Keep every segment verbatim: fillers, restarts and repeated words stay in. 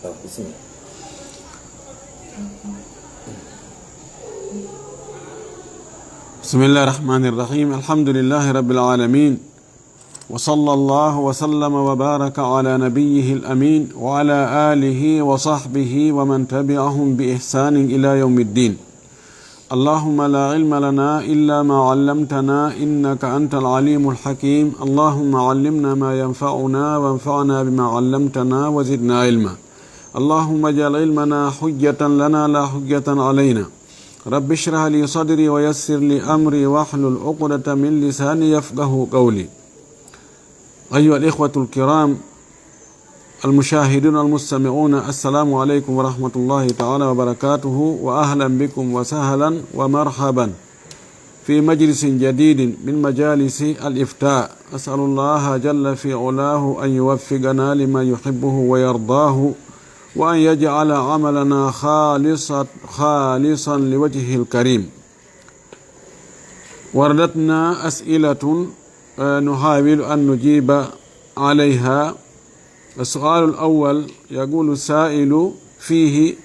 بسم الله. بسم الله الرحمن الرحيم. الحمد لله رب العالمين. وصلى الله وسلم وبارك على نبيه الأمين وعلى آله وصحبه ومن تبعهم بإحسان إلى يوم الدين. اللهم لا علم لنا إلا ما علمتنا إنك أنت العليم الحكيم. اللهم علمنا ما ينفعنا وانفعنا بما علمتنا وزدنا علما. اللهم اجعل علمنا حجة لنا لا حجة علينا. رب اشرح لي صدري ويسر لي أمري واحلل عقدة من لساني يفقه قولي. أيها الإخوة الكرام المشاهدون المستمعون، السلام عليكم ورحمة الله تعالى وبركاته، وأهلا بكم وسهلا ومرحبا في مجلس جديد من مجالس الإفتاء. أسأل الله جل في علاه أن يوفقنا لما يحبه ويرضاه، وأن يجعل عملنا خالصا، خالصا لوجهه الكريم. وردتنا أسئلة، آه، نحاول أن نجيب عليها. السؤال الأول يقول السائل فيه: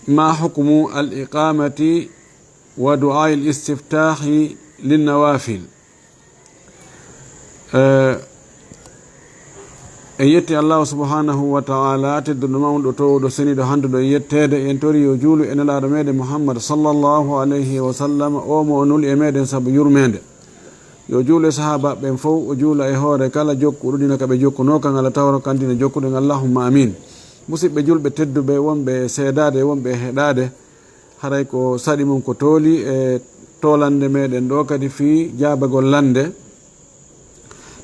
ما حكم الإقامة ودعاء الاستفتاح للنوافل؟ Eh, en yetti Allahu subhanahu wa ta'ala, tedduɗo, mawɗo, towɗo, seniɗo, handuɗo e yetteede. En tori yo juulu e nelaaɗo meɗen Muhammad sallallahu alayhi wa sallam, o mo o nuli e meɗen sabu yurmeende. Yo juulu e sahaabaɓe ɓen fow, o juula e hoore kala jokkuɗo dina ka ɓe jokkuno kan, Allah tawro kan dina jokkuɗen. Allahumma amin. Musidɓe julɓe tedduɓe, wonɓe seedaade, wonɓe heɗaade, haray ko saɗi mum ko tooli e tolande meɗen ɗo kadi fii jaabagol lande.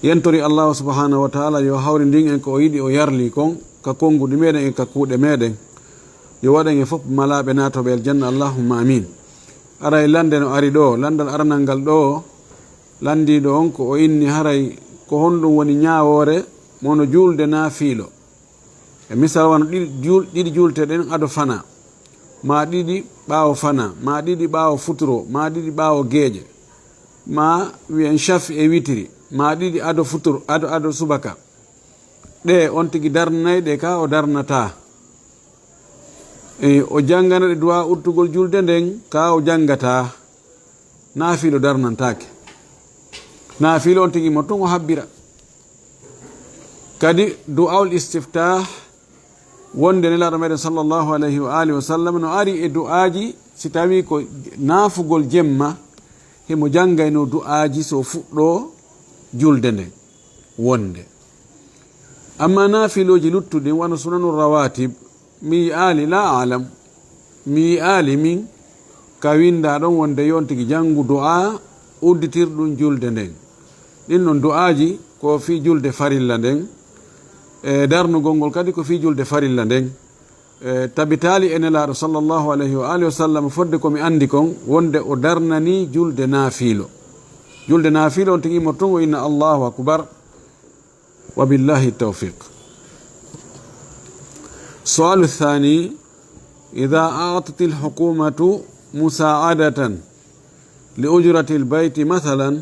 Yentori Allahu subhanahu wa ta'ala yo hawrindin en ko o yiɗi, o yarli kon ka konguɗi meɗen e ka kuuɗe meɗen. Yo waɗen e fof malaaɓe naatooɓe aljanna, Allahumma amin. Aray lande no ari ɗo, landal aranal ngal ɗo, landiiɗo on ko o inni haray ko honɗum woni ñaawoore mo no juulde naafiilo. E misal, wano ɗiɗi juul-, ɗiɗi juulte ɗen ado fana, maa ɗiɗi ɓaawo fana, maa ɗiɗi ɓaawo futuro, maa ɗiɗi ɓaawo geeƴe, maa wi'en shafi e witiri, maa ɗiɗi ado futuro, ado, ado subaka. Ɗe on tigi darnay ɗe, ka o darnataa. E, o janngana ɗe du'a uddugol julde nden, ka o janngataa. Naafiilo darnantaake. Naafiilo on tigi mo tun o habbira. Kadi du'aul istiftah, wonde Nelaaɗo meɗen sallallahu alayhi wa alihi wa sallam no ari e du'aaji, si tawi ko naafugol jemma, himo janngayno du'aaji so fuɗɗo julde nden wonde. Amma naafilooji luttuɗi, wano sunanu rawatib, mi yi'aali, la a'lam, mi yi'aali min ka winda ɗon wonde yo on tigi janngu du'a udditirɗum julde nden. Ɗin non du'aaji ko fii julde farilla nden, e darnugol ngol kadi ko fii julde farilla nden. E tabitaali e Nelaaɗo sallallahu alayhi wa alihi wa sallam, fodde ko mi anndi kon, wonde o darnani julde naafiilo. Julde naafiilo on tigi mo tun o inna Allahu akbar. وبالله التوفيق. السؤال الثاني: إذا أعطت الحكومة مساعدة لأجرة البيت مثلا،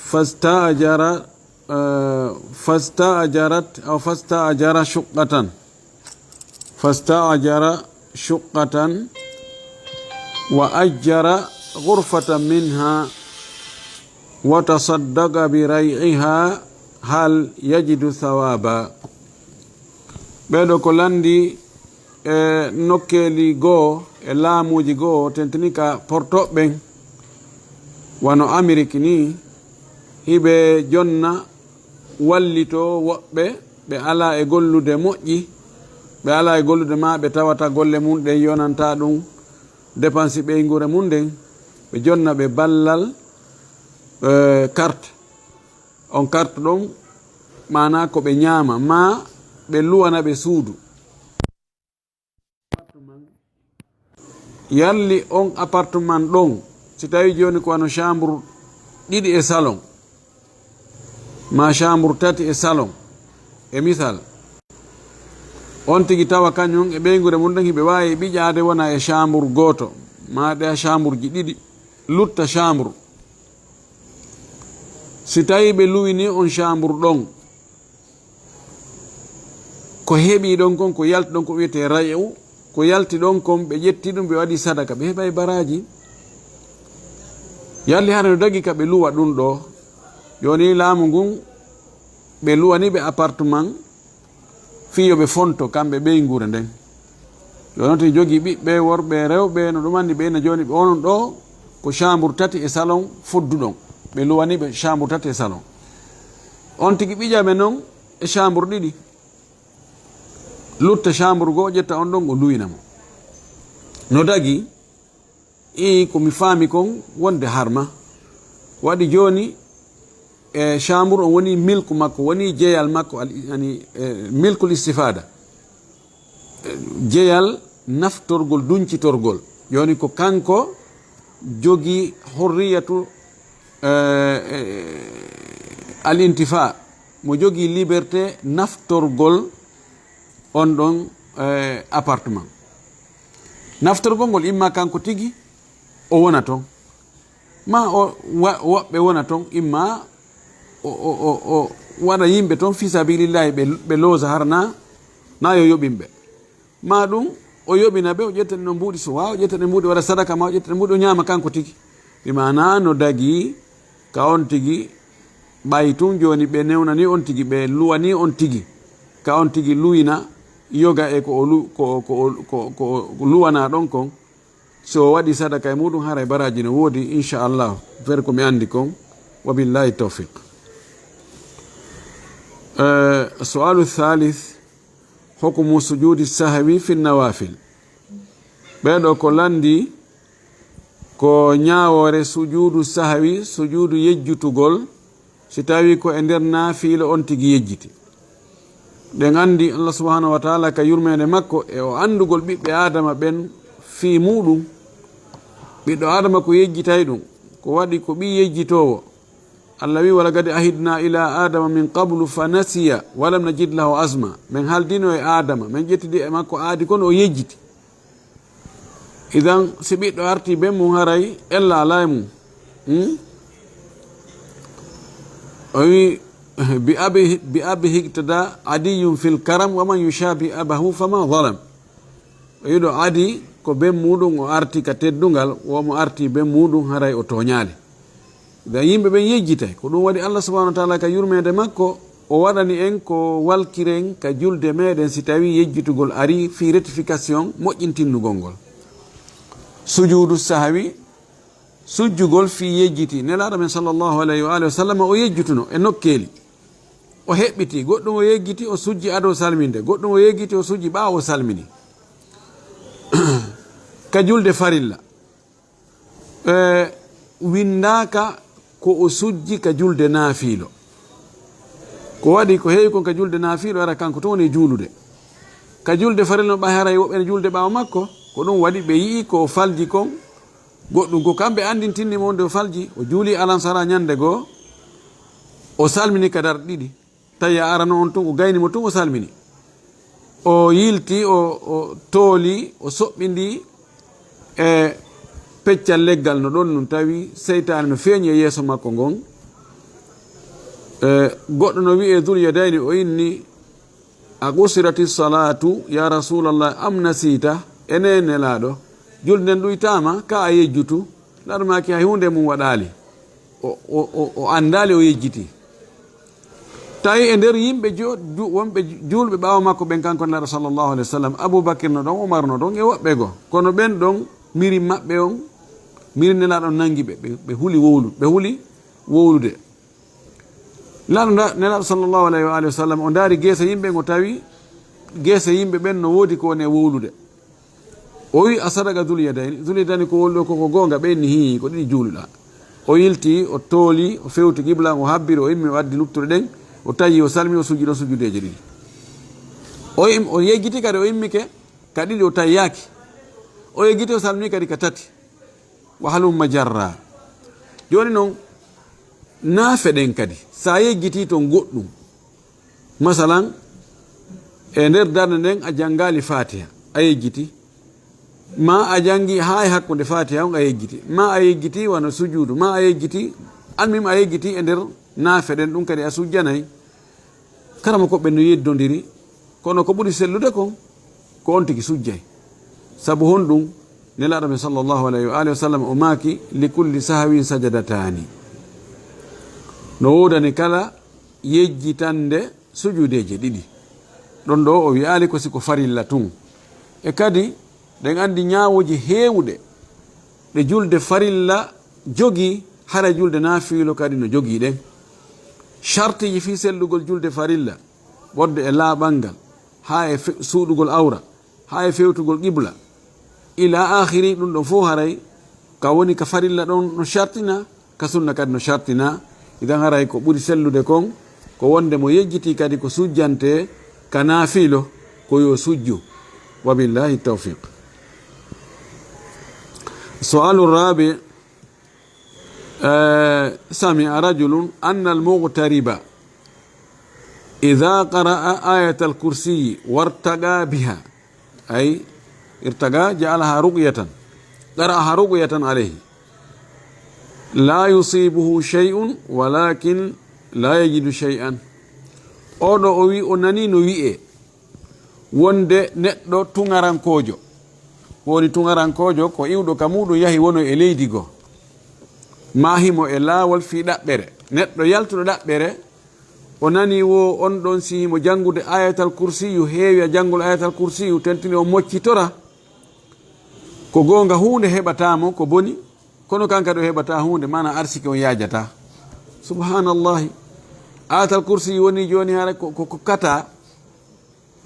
فاستأجر، آه، فاستأجرت أو فاستأجر شقة، فاستأجر شقة وأجر غرفة منها وتصدق بريعها، هل يجد ثوابا؟ Ɓeeɗo ko lanndi e nokkeeli goo e laamuuji goo, tentini ka portoɓe ɓen, wano Amerik ni, hiɓe jonna wallitoo woɓɓe ɓe alaa e gollude moƴƴi, ɓe alaa e gollude, maa ɓe tawata golle mun ɗen yonantaa ɗum depansi ɓeynguure mun nden, ɓe jonna ɓe ballal, eh, carte. On carte ɗon, maanaa ko ɓe ñaama, maa ɓe luwana ɓe suudu. Yalli on appartement ɗon, si tawi jooni ko wano chambre ɗiɗi e salon, maa chambre tati e salon, e misal, on tigi tawa kañum e ɓeynguure mun ɗon hiɓe waawi ɓiƴaade wona e chambre gooto, maa ɗe chambre ji ɗiɗi, lutta chambre. Si tawi ɓe luwini on chambre ɗon, Ko heɓi ɗon kon, ko yalti ɗon, ko wiyetee rayu, ko yalti ɗon kon, ɓe ƴetti ɗum, ɓe waɗi sadaka, ɓe heɓay baraaji. Yalli hara no dagi ka ɓe luwa ɗum ɗoo. Jooni laamu ngun, ɓe luwani ɓe appartement, fii yo ɓe fonto, kamɓe ɓeynguure nden. Yo noon to jogii ɓiɓɓe worɓe, rewɓe, no ɗum anndi ɓe ina jooni, ɓe onon ɗoo ko chambre tati e salon fodduɗon. Ɓe luwani ɓe chambre tati e salon. On tigi ɓiƴa ɓe noon e chambre ɗiɗi. Lutta chambre goo, ƴetta on ɗon, o luwina mo. No dagi, ii, ko mi faami kon wonde harma. Waɗi jooni, e chambre on woni milku makko, woni jeyal makko, al-, yani, e, milkul istifada. E, jeyal naftorgol, duncitorgol. Jooni ko kanko jogii hurriyatu, e, e, al intifa. Mo jogii liberté naftorgol on ɗon, e, appartement. Naftorgol ngol imma kanko tigi o wona ton, ma o wa-, woɓɓe wona ton, imma o, o, o, o waɗa yimɓe ton fii sabilillahi, ɓe, ɓe loosa hara na, na yo yoɓin ɓe. Ma ɗum o yoɓina ɓe, o ƴetta ɗum mbuuɗi, so waawa, o ƴetta ɗum mbuuɗi, waɗa sadaka, ma o ƴetta ɗum mbuuɗi, o ñaama kanko tigi. Bi maana no dagi ka on tigi, ɓay tun jooni ɓe newnani on tigi, ɓe luwani on tigi. Ka on tigi luwina yoga e ko o lu-, ko, ko, ko, ko o luwana ɗon kon. So o waɗi sadaka e muɗum, haray baraaji no woodi, inchallah, fer ko mi anndi kon. Wa billahi tawfiq. Eh, su'alu thalith, hukmu sujudi sahwi fi nawafil. Ɓeeɗo ko lanndi ko ñaawoore sujuudu sahwi, sujuudu yejjutugol, si tawii ko e nder naafiila on tigi yejjiti. Ɗen anndi Allah subhanahu wa taala ka yurmeende makko e o anndugol ɓiɓɓe Aadama ɓen fii muɗum. Ɓiɗɗo Aadama ko yejjitay ɗum, ko waɗi ko ɓii yejjitoowo. Allah wi, "Walaqad ahidna ila Adama min qablu fa nasiya wa lam najid lahu azma." Men haldino e Aadama, men ƴettidi e makko aadi kono o yejjiti. Idan, si ɓiɗɗo arti ben mum haray ella alaa e mum. Hmm? O wi, "Bi abi, bi abi hiktada adiyun fil karam wa man yushabi abahu fama zalam." O yiɗo adi ko ben muɗum o arti ka teddungal, wo mo arti ben muɗum haray o tooñaali. Idan yimɓe ɓen yejjitay. Ko ɗum waɗi Allah subhanahu wa taala ka yurmeende makko, o waɗani en ko walkiren ka julde meɗen si tawi yejjitugol ari fii rectification moƴƴintinnugol ngol. Sujuudu sahwi, sujjugol fii yejjiti. Nelaaɗo men sallallahu alayhi wa alihi wa sallam o yejjutuno e nokkeeli. O heɓɓiti, goɗɗum o yejjiti, o sujji ado salminde. Goɗɗum o yejjiti, o sujji ɓaawo o salmini. Ka julde farilla. E, winndaaka ko o sujji ka julde naafiilo. Ko waɗi ko heewi kon ka julde naafiilo, ara kanko tun woni e juulude. Ka julde farilla no ɓay haray woɓɓe ne juulude ɓaawo makko, ko ɗum waɗi ɓe yi'i ko o falji kon, goɗɗum ko kamɓe anndintinni mo wonde o falji, o juuli alansara ñande goo, o salmini ka darɗe ɗiɗi. Tawi a arano on tun, o gayni mo tun, o salmini. O yilti, o, o tooli, o soɓɓindi e peccal leggal no ɗon nun, tawi seytaane no feeñi e yeeso makko ngon. E, goɗɗo no wi'e Dul Yadayni, o inni, "A qusirati salatu, ya Rasulallah, am nasita?" Ene Nelaaɗo, julde nden ɗuytaama, ka a yejjutu? Nelaaɗo maaki, "Hay huunde mum waɗaali." O, o, o, o anndaali, o yejjiti. Tawi e nder yimɓe jo-, ju-, wonɓe ju-, juulɓe ɓaawo makko ɓen, kanko Nelaaɗo sallallahu alaihi wasallam, Abubakir no ɗon, Umar no ɗon, e woɓɓe goo. Kono ɓen ɗon, miri maɓɓe on, miri Nelaaɗo on nangi ɓe, ɓe, ɓe huli wowlu-, ɓe huli wowlude. Nelaaɗo nda-, Nelaaɗo sallallahu alaihi wa alihi wasallam, o ndaari geese yimɓe, o tawi geese yimɓe ɓen no woodi ko woni e wowlude. O wi, "A sadaka Dul Yadayni?" Dul Yadayni ko woni ɗo ko, ko goonga, ɓe inni, "Hii, ko ɗiɗi juuluɗaa." O yilti, o tooli, o fewti qibla, o habbiri, o immi, o addi luttuɗe ɗen, o tawi, o salmi, o sujji ɗon sujjudeeje ɗiɗi. O im-, o yejjiti kadi, o immike ka ɗiɗi, o tawi yaaki. O yejjiti, o salmi kadi ka tati. Wa halumma jarra. Jooni non, naafe ɗen kadi, sa yejjiti ton goɗɗum, masalan, e nder darnde nden a janngaali Faatiha, a yejjiti. Ma a janngi haa e hakkunde Faatiha on, a yejjiti. Ma a yejjiti wano sujuudu, ma a yejjiti, almim a yejjiti e nder naafe ɗen, ɗum kadi a sujjanay. Karamokooɓe no yeddondiri, Kono ko ɓuri sellude kon, ko on tigi sujjay. Sabu honɗum? Nelaaɗo men sallallahu alayhi wa alihi wa sallam o maaki, "Li kulli sahwin sajadataani." No woodani kala yejjitande sujuudeeje ɗiɗi. Ɗon ɗo o wi'aali ko si ko farilla tun. E kadi, ɗen anndi ñaawooji heewuɗe ɗe julde farilla jogii, hara julde naafiilo kadi no jogii ɗen. Shartiiji fii sellugol julde farilla, ɓurde e laaɓal ngal, haa e fe-, suuɗugol awra, haa e fewtugol qibla, ila aakhiri, ɗum ɗon fof haray ka woni ka farilla ɗon no shartina, ka sunna kadi no shartina. Idan haray ko ɓuri sellude kon, ko wonde mo yejjiti kadi ko sujjante ka naafiilo, ko yo sujju. Wa billahi tawfiq. Su'alu rabi, eh, sami'a rajulun anna al-mughtariba idha qara'a ayatal kursi wartaqa biha, ay irtaqa ja'alaha ruqyatan, qara'aha ruqyatan alayhi, la yusibuhu shay'un walakin la yajidu shay'an. Oɗo o wi o nani no wi'e wonde neɗɗo tuŋarankoojo, woni tuŋarankoojo ko iwɗo ka muɗum yahi wono e leydi goo, maa himo e laawol fii ɗaɓɓere. Neɗɗo yaltuɗo ɗaɓɓere, o nani wo on ɗon si himo janngude ayatal kursiyu, heewi a janngol ayatal kursiyu, tentini o moccitora. Ko goonga huunde heɓataa mo ko boni, kono kan kadi o heɓataa huunde, maana arsike on yaajataa. Subhanallahi. Ayatal kursiyu woni jooni hara ko, ko, ko kata.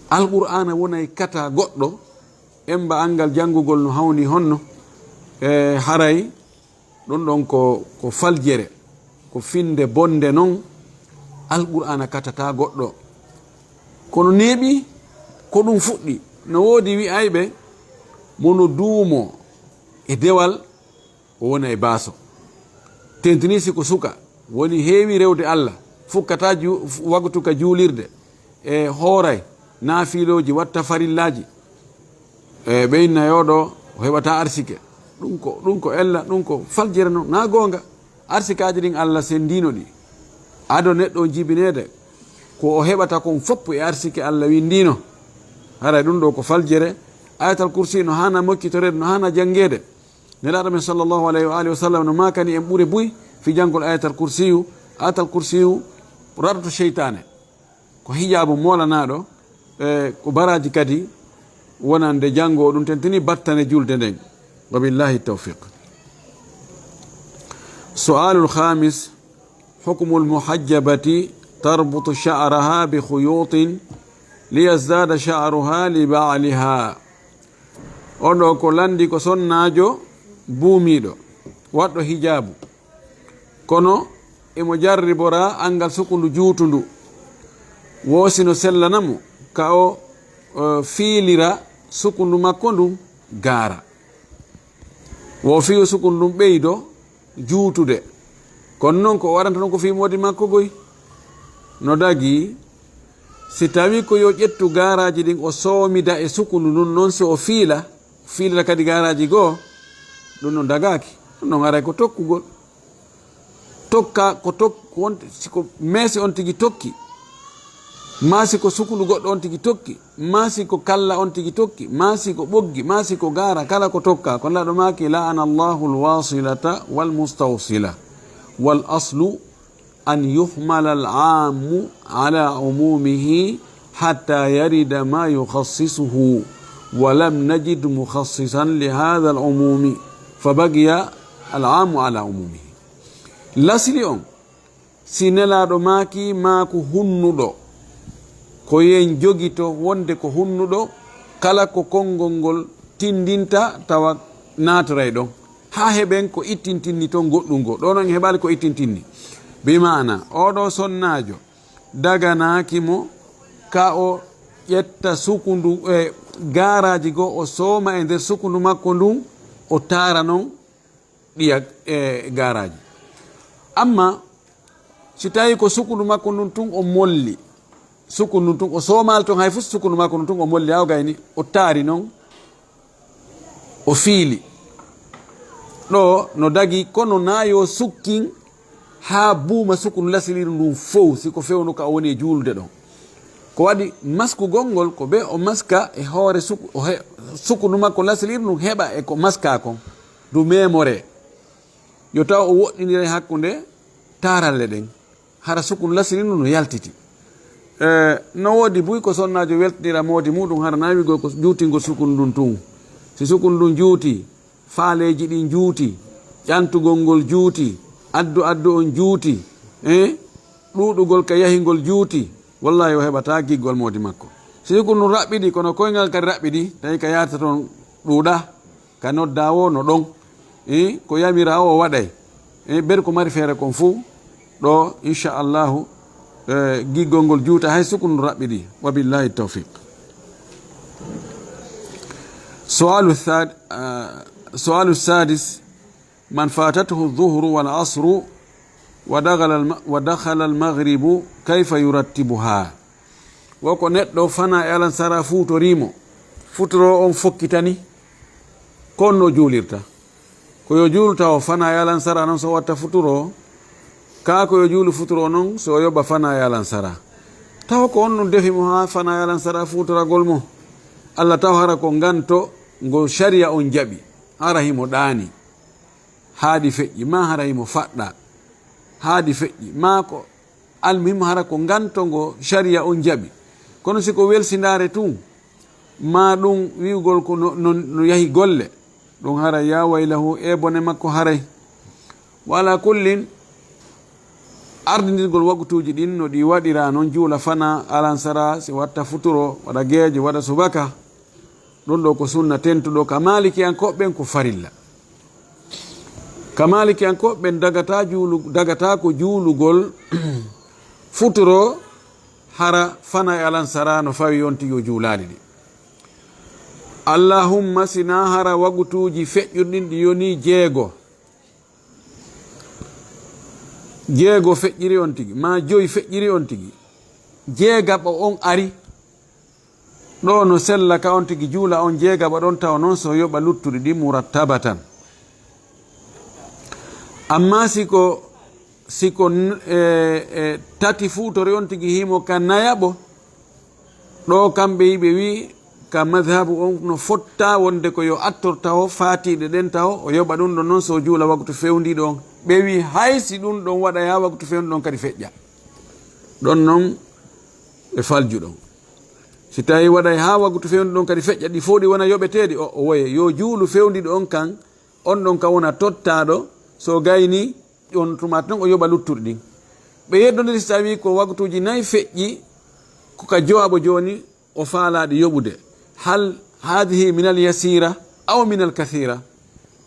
Alqur'aana wonay kata goɗɗo, emba anngal janngugol no hawni honno, e haray ɗum ɗon ko, ko faljere, ko finde bonde non, Alqur'aana katata goɗɗo. Kono neeɓi ko ɗum fuɗɗi, no woodi wi'ayɓe mo no duumo e dewal, o wona e baaso. Tentini si ko suka, woni heewi rewde Allah, fukkata ju-, waktu ka juulirde, e hooray naafiilooji, watta farillaaji, e ɓe inna yo ɗo, o heɓata arsike. Ɗum ko, ɗum ko ella, ɗum ko faljere non, na goonga. Arsikaaji ɗin Allah sendino ɗi. Ado neɗɗo on jibineede, ko o heɓata kon fof e arsike Allah windino. Haray ɗum ɗo ko faljere. Ayatal Kursi no hana mokkitoreede, no hana janngeede. Nelaaɗo men sallallahu alayhi wa alihi wa sallam no maakani en ɓure buy fi janngol Ayatal Kursiyu. Ayatal Kursiyu raɗoto seytaane. Ko hijaabu moolanaaɗo, e ko baraaji kadi wonande janngoo ɗum, tentini battane julde nden. Wa billahi tawfiq. Su'alul khamis, hukmul muhajjabati tarbutu sha'raha bi khuyutin liyazdada sha'ruha li ba'liha. On ɗo ko lanndi ko sonnaajo buumiiɗo, waɗɗo hijaabu. Kono emo jarribora anngal sukundu juutundu. Wo si no sellana mo, ka o, o fiilira sukundu makko ndun gaara. Wo fii o sukundu ndun ɓeydo juutude. Kono non ko o waɗanta non ko fii moodi makko goy. No dagi, si tawi ko yo ƴettu gaaraaji ɗin o soomida e sukundu ndun, non si o fiila, fiilira kadi gaaraaji goo, ɗum non dagaaki. Ɗum non aray ko tokkugol. Tokka ko tok-, ko on, si ko meese on tigi tokki, maa si ko sukundu goɗɗo on tigi tokki, maa si ko kalla on tigi tokki, maa si ko ɓoggi, maa si ko gaara, kala ko tokka. Kono Nelaaɗo maaki, "La'ana Allahu al-wasilata wal mustawsila." Wal aslu an yuhmala al-aammu ala umumihi hatta yarida ma yukhassisuhu, wa lam najid mukhassisan li hadha al-umumi, fa baqiya al-aammu ala umumihi. Lasli on, si Nelaaɗo maaki maa ko hunnuɗo, ko yen jogito wonde ko hunnuɗo, kala ko konngol ngol tindinta tawa naatoray ɗon. Haa heɓen ko ittintinni ton goɗɗum goo. Ɗoo non en heɓaali ko ittintinni. Bi maana, oo ɗoo sonnaajo daganaaki mo ka o ƴetta sukundu, e gaaraaji goo, o sooma e nder sukundu makko ndun, o taara non ɗiya, e gaaraaji. Amma si tawi ko sukundu makko ndun tun o molli, sukundu ndun tun o soomaali ton hay fus, sukundu makko ndun tun o molli, haa o gayni, o taari non, o fiili. Ɗoo no dagi, kono naa yo sukkin haa buuma sukundu lasiliiru ndun fow, si ko fewndo ka o woni e juulde ɗon. Ko waɗi maskugol ngol, ko be o maska e hoore suku-, o he-, sukundu makko lasilirndu heɓa e ko maska kon, ndu memoree. Yo taw o woɗɗiniray hakkunde taaralle ɗen. Hara sukundu lasilirndu no yaltiti. E, no woodi buy ko sonnaajo weltinira moodi muɗum, hara na wi'ugol ko juutingol sukundu ndun tun. Si sukundu ndun juuti, faaleeji ɗin juuti, ƴantugol ngol juuti, addu addu on juuti, eh, ɗuuɗugol ka yahingol juuti, wallahi o heɓataa giggol moodi makko. Si ko ɗum raɓɓiɗi, kono koyngal kadi raɓɓiɗi, tawi ka yaata toon ɗuuɗa, ka nodda o no ɗon, eh, ko yamira o waɗay, eh, ber ko mari feere kon fuu, ɗo, inchallahu, eh, giggol ngol juuta hay sukundu raɓɓiɗi. Wa billahi tawfiq. Su'alu thad-, ah, su'alu sadis, man fatathu dhuhru wal asru wa dakhala al ma-, wa dakhala al maghribu, kayfa yurattibuha? Wo ko neɗɗo fana e alansara fuutorii mo, futuro on fokkitani, ko on no juulirta? Ko yo juulu taw fana e alansara non so watta futuro, kaa ko yo juulu futuro non so o yoɓa fana e alansara? Taw ko on ɗum defi mo haa fana e alansara fuutoragol mo? Alla taw hara ko nganto ngo sharia on jaɓi, hara himo ɗaani, haadi feƴƴi, maa hara himo faɗɗa, haadi feƴƴi, maa ko almuhim hara ko nganto ngo sharia on jaɓi. Kono si ko welsindaare tun, maa ɗum wi'ugol ko no, no, no yahi golle, ɗum haray ya waylahu, e bone makko haray. Wa ala kullin, ardindirgol waqtuuji ɗin no ɗi waɗira non, juula fana alansara, si watta futuro, waɗa geejo, waɗa subaka. Ɗum ɗo ko sunna tentuɗo ka maalikiyankooɓe ɓen, ko farilla. Ka maalikiyankooɓe ɓen dagata juulu-, dagata ko juulugol futuro hara fana e alansara no fawi on tigi o juulaali ɗi. Allahumma, si na hara waqtuuji feƴƴuɗi ɗin ɗi yoni jeego. Jeego feƴƴiri on tigi, maa joyi feƴƴiri on tigi. Jeegaɓo on ari. Ɗo no sella ka on tigi juula on jeegaɓo ɗon tawa non so yoɓa luttuɗi ɗi murattabatan. Amma si ko, si ko n-, e, e, tati fuutori on tigi himo ka nayaɓo, ɗo kamɓe yiɓe wi ka madhabu on no fotta wonde ko yo attor taho faatiɗe ɗen taho, o yoɓa ɗum ɗon non so juula waktu fewndiɗo on. Ɓe wi hay si ɗum ɗon waɗa yaa waktu fewndiɗo on kadi feƴƴa. Ɗon non e falju ɗon. Si tawi waɗay haa waggutu fewndo ɗon kadi feƴƴa, ɗi fof ɗi wona yoɓeteeɗi, o, o woye, yo juulu fewndiɗo on kan, on ɗon kan wona tottaaɗo, so gayni, on tuma tan o yoɓa luttuɗi ɗin. Ɓe yeddondiri si tawi ko waggutuuji nayi feƴƴi, ko ka jowaaɓo jooni, o faalaaɗi yoɓude. Hal haadihi minal yasiira aw minal kasiira?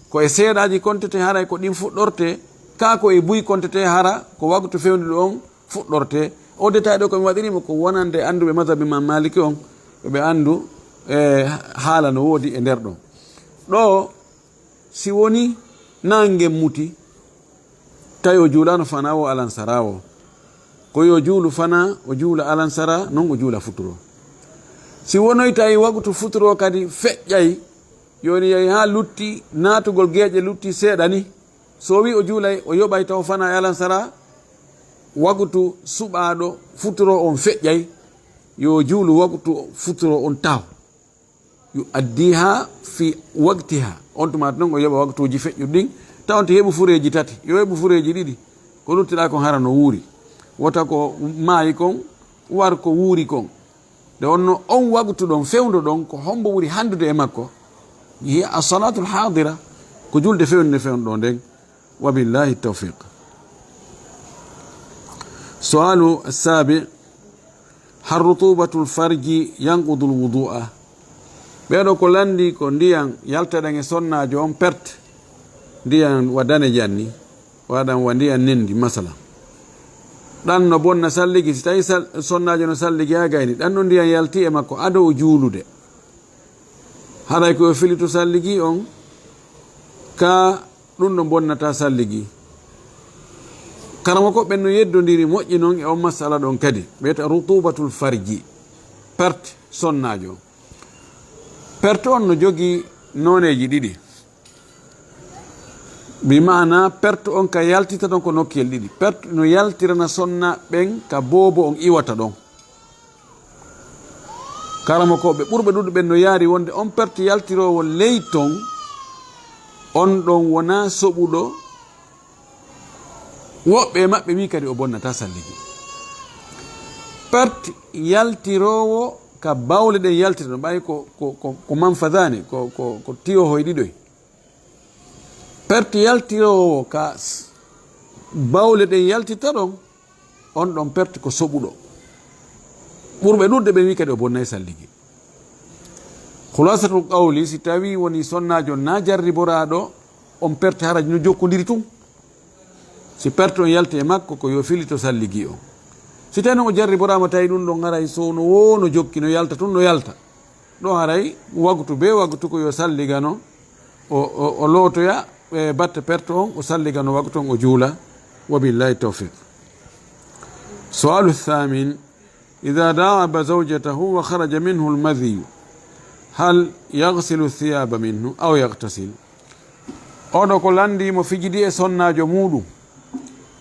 Ko e seeɗaaji kontete haray ko ɗin fuɗɗorte, kaa ko e buy kontete hara ko waktu fewnduɗo on fuɗɗorte? O détail ɗo ko mi waɗiri mo ko wonande annduɓe mazhabi Imam Maliki on, ɓe anndu, e, haala no woodi e nder ɗon. Ɗo, si woni nange muti, tawi o juulaano fana o alansara o, ko yo juulu fana, o juula alansara, non o juula futuro. Si wonoy tawi waktu futuro kadi feƴƴay, Jooni yahi haa lutti, naatugol geeƴe lutti seeɗa ni. So o wii o juulay, o yoɓay taw fana e alansara, wagutu suɓaaɗo futuro on feƴƴay, yo juulu wagutu futuro on taw. Yu addiha fi waqtiha. On tuma non o yoɓa waktuuji feƴƴuɗi ɗin, taw on to heɓu fureeji tati, yo heɓu fureeji ɗiɗi. Ko luttiɗaa kon hara no wuuri. Wota ko maayi kon, war ko wuuri kon. Nde wonno on wagtu ɗon, fewndo ɗon, ko hombo ɓuri handude e makko? Hiya as-salaatul haadira, ko julde fewnde fewndo ɗon nden. Wa billahi tawfiq. Su'alu as-saabi, hal rutubatul farji yanqudul wudu'a? Ɓeɗo ko landi ko ndiyan yaltaɗan e sonnaajo on perte, ndiyan wa danejan ni. Waɗan wa ndiyan nendi, masala. Ɗan no bonna salligi, si tawi sal-, sonnaajo no salligi haa gayni, ɗan no ndiyan yalti e makko ado o juulude. Haray ko o filitu salligi on, ka ɗum no bonnata salligi. Karamoko ɓen no yeddondiri moƴƴi non e on masala ɗon kadi. Ɓeyta rutubatul farji, perte sonnaajo. Perte on no jogii nooneeji ɗiɗi. Bi maana perte on ka yaltita ɗon ko nokkiyel ɗiɗi. Perte no yaltirana sonna ɓen ka boobo on iwata ɗon. Karamokooɓe ɓurɓe ɗuuɗuɓe no yaari wonde on perte yaltiroowo ley ton, on ɗon wonaa soɓuɗo. Woɓɓe e maɓɓe wii kadi o bonnataa salligi. Perte yaltiroowo ka bawle ɗen yaltira ɗon, ɓay ko, ko, ko, ko manfadaani, ko, ko, ko tiyohoy ɗiɗoy. Perte yaltiroowo ka s-, bawle ɗen yaltita ɗon, on ɗon perte ko soɓuɗo. Ɓurɓe ɗuuɗuɓe ɓe wii kadi o bonnay salligi. Khulasatul qawli, si tawi woni sonnaajo na jarriboraaɗo, on perte haraji no jokkondiri tun. Si perte on yalti e makko, ko yo filito salligi on. Si tawi non o jarriboraama, tawi ɗun ɗon haray so no woo no jokki, no yalta tun, no yalta. Ɗon haray wagtu be wagtu ko yo salligano, o, o, o lootoya, e, batte perte on, o salligano wagtu on, o juula. Wa billahi tawfiq. Su'alu thamin, idha da'aba zawjatahu wa kharaja minhu al-madhiyu, hal yaghsilu thiyaba minhu aw yaghtasil? Oɗo ko lanndii mo fijidi e sonnaajo muuɗum,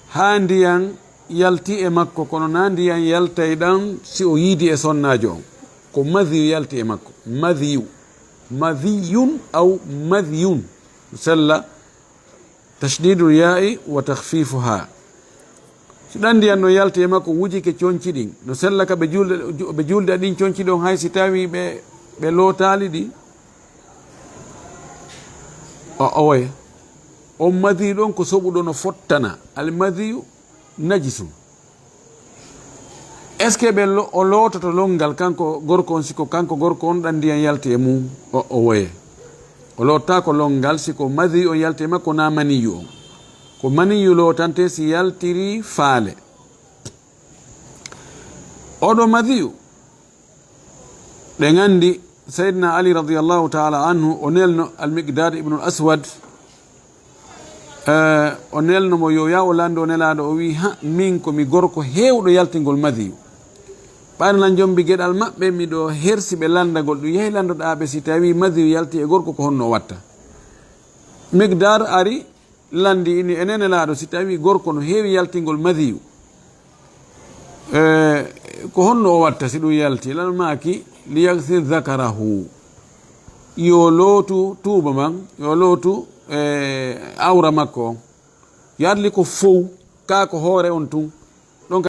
haa ndiyan yalti e makko, kono na ndiyan yaltay ɗan si o yiidi e sonnaajo on. Ko madhiyu yalti e makko. Madhiyu. Madhiyun aw madhiyun. Sella, tashdidul ya'i wa takhfifuha. Si ɗan ndiyan no yalti e makko, wujike conci ɗin, no sella ka ɓe juulde, ju-, ɓe juulde ɗin conci ɗon, hay si tawi ɓe, ɓe lootaali ɗi, o, owoye. On madhiyu ɗon ko soɓuɗo no fottana. Al madhiyu najisun. Est-ce que ɓe lo-, o loototo lonngal kanko gorko on, si ko kanko gorko on ɗan ndiyan yalti e mum, o, owoye? O loottaako lonngal si ko madhiyu on yalti e makko, na maniyu on. Ko maniyu lootante si yaltiri faale. Oɗo madhiyu, ɗen anndi Sayyidina Ali radiyallahu ta'ala anhu, o nelno Al-Miqdad ibn al-Aswad, eh, o nelno mo yo yaa o lanndo Nelaaɗo, o wi'i, "Ha, min ko mi gorko heewɗo yaltingol madhiyu. Ɓayna lan jombi geɗal maɓɓe, miɗo hersi ɓe lanndagol ɗum. Yahi lanndoɗaa ɓe si tawi madhiyu yalti e gorko, ko honno o watta?" Miqdad ari, lanndi ini, "Enen Nelaaɗo, si tawi gorko no heewi yaltingol madhiyu, e, ko honno o watta si ɗum yalti?" Nelaaɗo maaki, "Liyaghsil dhakarahu." Yo lootu tuuba man, yo lootu, e, awra makko on. Yo adli ko fow, kaa ko hoore on tun.